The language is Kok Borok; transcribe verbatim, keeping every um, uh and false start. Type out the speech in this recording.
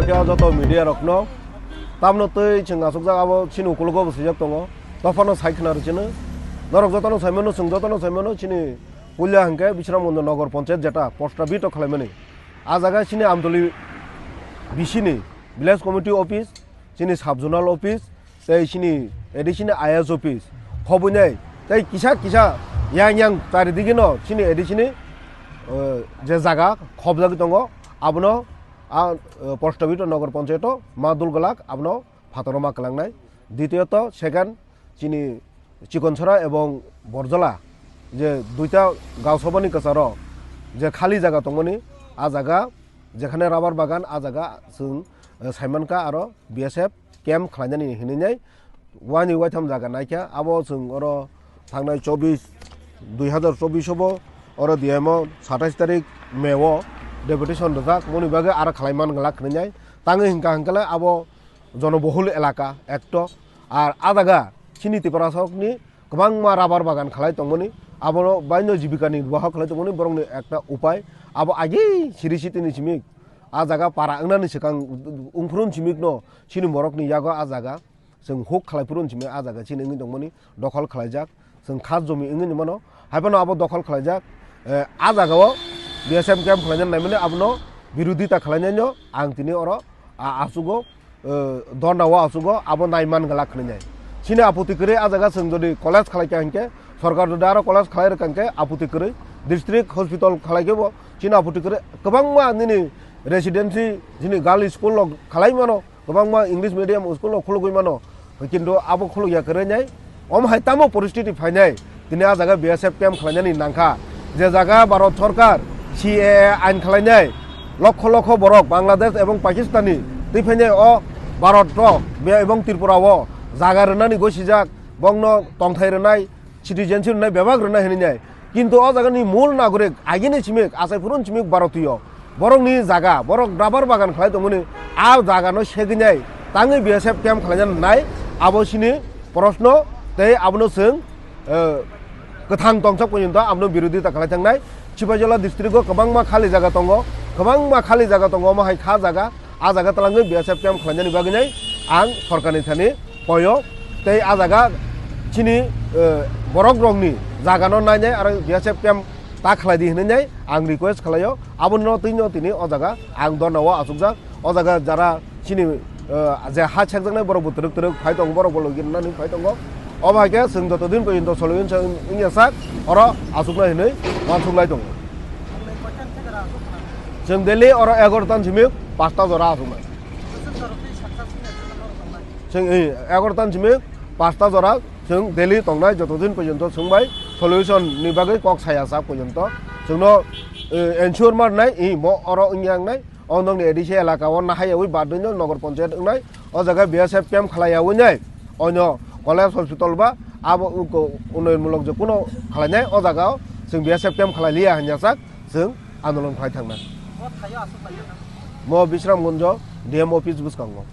Khe o joto media rokno tamno twi chwng achukjak abo chini ukologo bo swijak tongo. Dophano sai khna rw chini. Norok jotono sai mano, chwng jotono sai mano, chini puila hwnkhe Bisramganj Nogor Panchayat jeta posta bito khlaimani. A jaga chini Amtoli bisini village committee office, chini sub zonal office, tei chini A D C ni I S office khobwinai tei kisa kisa yang yang charidigino chini A D C ni, eh, je jaga khobjagwi tongo, abono a, eh, posta bito Nogor Panchayat o ma dul glak, abono phataro ma kwlangnai. Ditiyoto second chini Chikonsora ebong Borjola je duita gaon sobhani kwcharo je khali jaga tongmani, a jaga jekhane rubber bagan, a jaga chwng, eh, saimankha aro B S F camp khlainani hinwi nai wani waitham jaga naikha. Abo chwng oro thangnai chobbish, dui hazar chobbish o bo oro D M o satais tarik May o deputation rwjak, moni bagwi aro khlaiman glak hinwi nai. Tangwi hwnkha hwnkhe abo jonobohul elaka ekto. Ar a jaga chini Tiprasokni kwbangma rubber bagan khlai tongmani, abono baino jibikani wahok khlai tongmani borokni ekta upai. Abo agi siri sitini simi a jaga para wngnani swkang ungphuru simi no chini morokni yago a jaga chwng huk khlai phuru simi a jaga chini wngwi tongmani dokhol khlaijak. Chwng khas jomi wngwi mano, hai phano abo dokhol khlaijak. Eh, a jagao B S F camp khlainani naimani abono birodita khlainaino ang tini oro a-, achugo, eh, dorna o achugo, abo naiman glak hinwi nai. Chini aputi kwrwi a jaga chwng jodi college khlaikha hinkhe, sorkar jodi aro college khlai rwkha hinkhe aputi kwrwi, district hospital khlaikhe bo chini aputi kwrwi kwbangma nini residency chini girl school rok khlai mano. Kwbangma English medium school no khulugwi mano, kintu abo khulugya kwrwi nai. Omo hai tamo poristiti phainai, tini a jaga B S F camp khlainani nangkha. Je jaga Bharat Sarkar C A A ain khlainai, lokho lokho borok Bangladesh ebong Pakistani twi phainai o Bharat o be-, ebong Tripura o jaga rwnani gosijak, bongno tongthai rwnai, citizenship rwnai bebak rwnai hinwi nai. Kintu o jagani mul nagorik agini chimik, achai phurun chimik Bharotiyo. Borokni jaga, borok rubber bagan khlai tongmani, a jagano segwi nai, tangwi B S F camp khlaina nai, abo chini proshno, tei abono chwng, eh, kwthang tongsa porjonto abono birodita khlai thangnai. Sipaijala district o kwbangma khali jaga tongo, kwbangma khali jaga tongo, omo hai kha jaga, a jaga twlangwi B S F camp khlainani bagwi nai ang sorkarni thani koyo, tei a jaga chini, eh, borok rokni jagano nainai aro B S F camp ta khlai di hinwi nai ang request khlaio. Abono twi no tini o jaga ang dorna o achukjak. O jaga jara chini, eh, je ha sekjaknai borok bo twrwk twrwk phai tongo, borok bo logi rwnani phai tongo. Obo hai khe chwng joto din porjonto solution wngya sak oro achuknai hinwi uansuk lai tongo. Chwng daily oro egarotan simi pasta jora achuknai. Chwng, eh, egarotan simi pasta jora chwng daily tongnai, joto din porjonto chwng bai solution ni bagwi kok saya sak porjonto chwngno, eh, ensure ma rwnai, eh, mo oro wngya wngnai. O nokni A D C elaka o nahaiyawi badwino Nogor Panchayat wngnai. O jaga B S F camp khlaiyawi nai. Oino college hospital ba abo uko unnayonmulok je kuno khlainai o jaga o chwng B S F camp khlai liya hwnyasak chwng andolon khlai thangnai. Mo Bisramganjo D M office bwskango.